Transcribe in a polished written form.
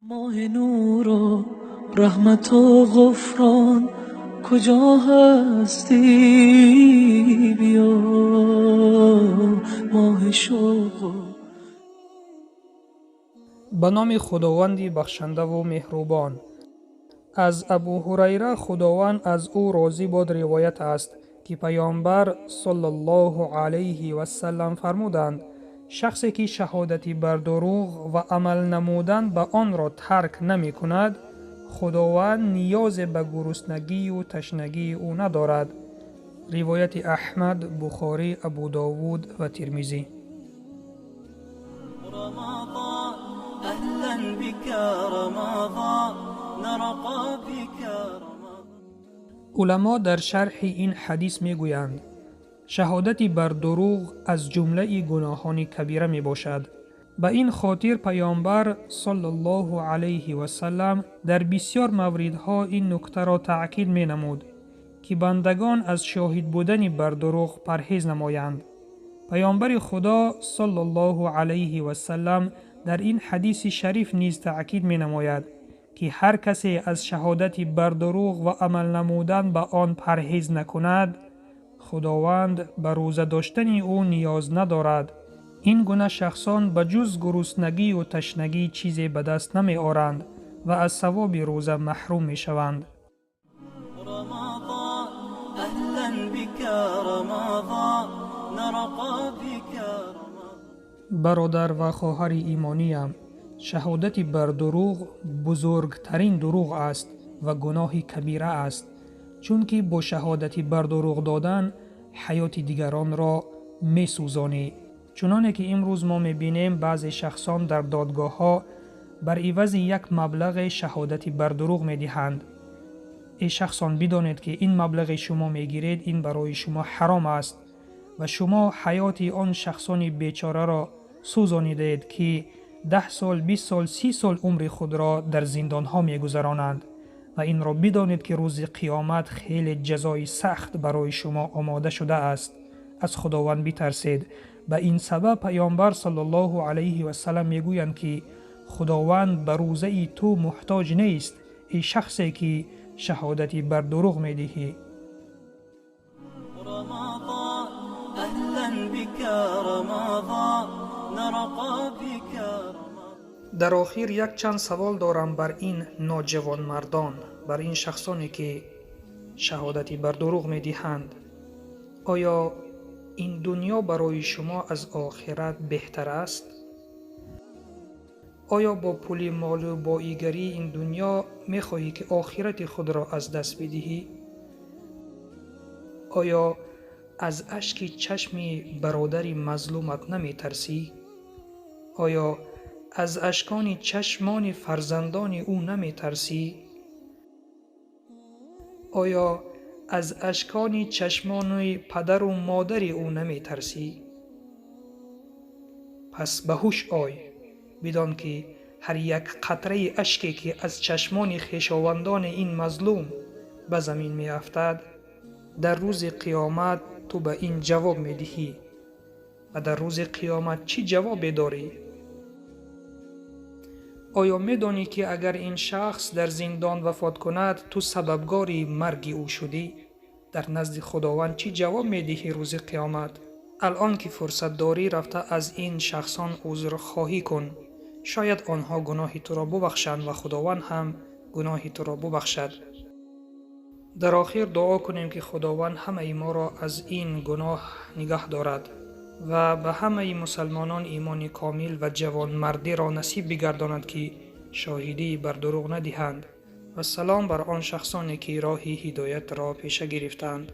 Моҳи нуру раҳмату ғуфрон, куҷо ҳастӣ, биё, моҳи шавқ. Ба номи Худованди бахшандаву меҳрубон. Аз Абу Ҳурайра, Худованд аз ӯ розӣ бод, ривоят аст, ки Паёмбар саллаллоҳу алайҳи васаллам фармуданд: шахсе ки шаҳодати бар дурӯғ ва амал намудан ба онро тарк намекунад, Худованд ниёзе ба гуруснагию ташнагии ӯ надорад. Ривояти Аҳмад, Бухорӣ, Абу Довуд ва Тирмизӣ. Рамазон, аҳлан бика Рамазон, нарқа бика Рамазон. Уламо дар шарҳи ин ҳадис мегӯянд: шаҳодати бар дурӯғ аз ҷумлаи гуноҳони кабира мебошад. Ба ин хотир Паёмбар саллаллоҳу алайҳи васаллам дар бисёр мавридҳо ин нуктаро таъкид менамуд, ки бандагон аз шоҳид будани бар дурӯғ парҳез намоянд. Паёмбари Худо саллаллоҳу алайҳи васаллам дар ин ҳадиси шариф низ таъкид менамояд, ки ҳар касе аз шаҳодати бар дурӯғ ва амал намудан ба он парҳез накунад, Худованд ба рӯза доштани ӯ ниёз надорад. Ин гуна шахсон ба ҷуз гуруснагию ташнагӣ чизе ба даст намеоранд ва аз савоби рӯза маҳрум мешаванд. Рамазон, аҳлан бика Рамазон, нарқа бика Рамазон. Бародар ва хоҳари имониям, шаҳодати бар дурӯғ бузургтарин дурӯғ аст ва гуноҳи кабира аст, чунки бо шаҳодати бар дурӯғ додан ҳаёти дигаронро месӯзонӣ. Чуноне ки имрӯз мо мебинем, баъзе шахсон дар додгоҳҳо бар ивази як маблағе шаҳодати бар дурӯғ медиҳанд. Эй шахсон, бидонед, ки ин маблағи шумо мегиред, ин барои шумо ҳаром аст ва шумо ҳаёти он шахсони бечораро сӯзонидаед, ки 10 сол, 20 сол, 30 сол умри худро дар зиндонҳо мегузаронанд. Ва инро бидонед, ки рӯзи қиёмат хеле ҷазои сахт барои шумо омода шудааст. Аз Худованд битарсед. Ба ин сабаб Паёмбар саллаллоҳу алайҳи васаллам мегӯянд, ки Худованд ба рӯзаи ту муҳтоҷ нест, эй шахсе ки шаҳодати бар дурӯғ медиҳӣ. Рамазон, аҳлан бика Рамазон, нарқа бика Рамазон. Дар охир якчанд савол дорам бар ин ноҷавонмардон, бар ин шахсоне ки шаҳодати бар дурӯғ медиҳанд. Оё ин дунё барои шумо аз охират беҳтар аст? Оё бо пули молу боигарии ин дунё мехоҳӣ, ки охирати худро аз даст бидиҳӣ? Оё аз ашки чашми бародари мазлумат наметарсӣ? Оё аз ашкони чашмони фарзандони ӯ наметарсӣ? Оё аз ашкони чашмони падару модари ӯ наметарсӣ? Пас ба ҳуш ой, бидон ки ҳар як қатраи ашке, ки аз чашмони хешовандони ин мазлум ба замин меафтад, дар рӯзи қиёмат ту ба ин ҷавоб медиҳӣ. Ва дар рӯзи қиёмат чӣ ҷавобе дорӣ? Оё медонӣ, ки агар ин шахс дар зиндон вафот кунад, ту сабабгори марги ӯ шудӣ? Дар назди Худованд чӣ ҷавоб медиҳӣ рӯзи қиёмат? Алон ки фурсат дорӣ, рафта аз ин шахсон узрхоҳӣ кун. Шояд онҳо гуноҳи туро бубахшанд ва Худованд ҳам гуноҳи туро бубахшад. Дар охир дуо кунем, ки Худованд ҳамаи моро аз ин гуноҳ нигаҳ дорад ва ба ҳамаи мусалмонон имони комил ва ҷавонмардиро насиб бигардонад, ки шоҳидӣ бар дурӯғ надиҳанд. Вассалом бар он шахсоне, ки роҳи ҳидоятро пеша гирифтаанд.